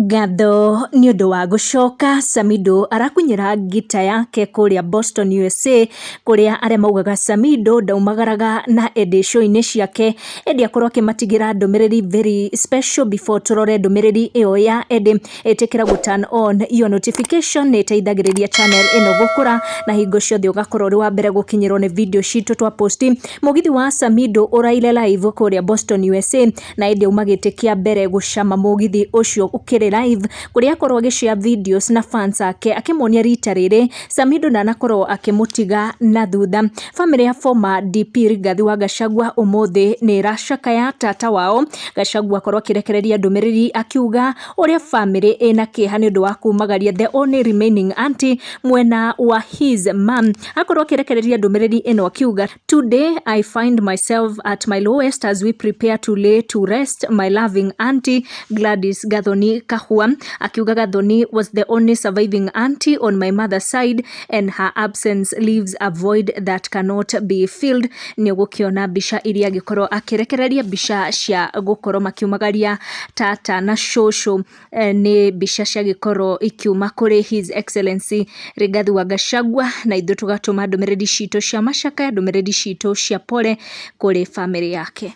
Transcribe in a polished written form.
Ngatho nĩ ũndũ wa gũcoka. Samidoh arakunyĩra ngita yake kũrĩa Boston, USA, kũrĩa arĩa maugaga Samidoh ndaumagaraga na Eddie show-inĩ ciake. Eddie akorwo akĩmatigĩra ndũmĩrĩri very special. Before tũrore ndũmĩrĩri ĩyo ya Eddie, ĩtĩkĩra gũ turn on your notification, nĩ ĩteithagĩrĩria channel ĩno gũkũra na hingo ciothe ũgakorwo ũrĩ wa mbere gũkinyĩrwo nĩ video citũ twa post. Mũgithi wa Samidoh ũraire live kũrĩa Boston, USA, na Eddie auma gĩtĩ kĩa mbere gũcama mũgithi ũcio ũkĩrĩ live, kũrĩa akorwo agĩshare videos na fans ake akĩmonia rita rĩrĩ Samidoh ndanakorwo akĩmũtiga na thutha. Famĩlĩ ya former DP Rigathi wa Gachagua ũmũthĩ nĩ ĩracakaya tata wao. Gachagua akorwo akĩrekereria ndũmĩrĩri akiuga ũrĩa famĩlĩ ĩna kĩeha nĩ ũndũ wa kumagaria the only remaining auntie mwena wa his mom. Akorwo akĩrekereria ndũmĩrĩri ĩno akiuga, "Today I find myself at my lowest as we prepare to lay to rest my loving auntie Gladys Gathoni Kahua." Akiuga, "Gathoni was the only surviving auntie on my mother's side and her absence leaves a void that cannot be filled." Nĩ ũgũkĩona mbica iria agĩkorwo akĩrekereria, mbica cia gũkorwo makiumagaria tata na cũcũ. Nĩ mbica ciagĩkorwo ikiuma kũrĩ His Excellency Rigathi wa Gachagua, na ithuĩ tũgatũma ndũmĩrĩri citũ cia macakaya, ndũmĩrĩri citũ cia pole kũrĩ famĩlĩ yake.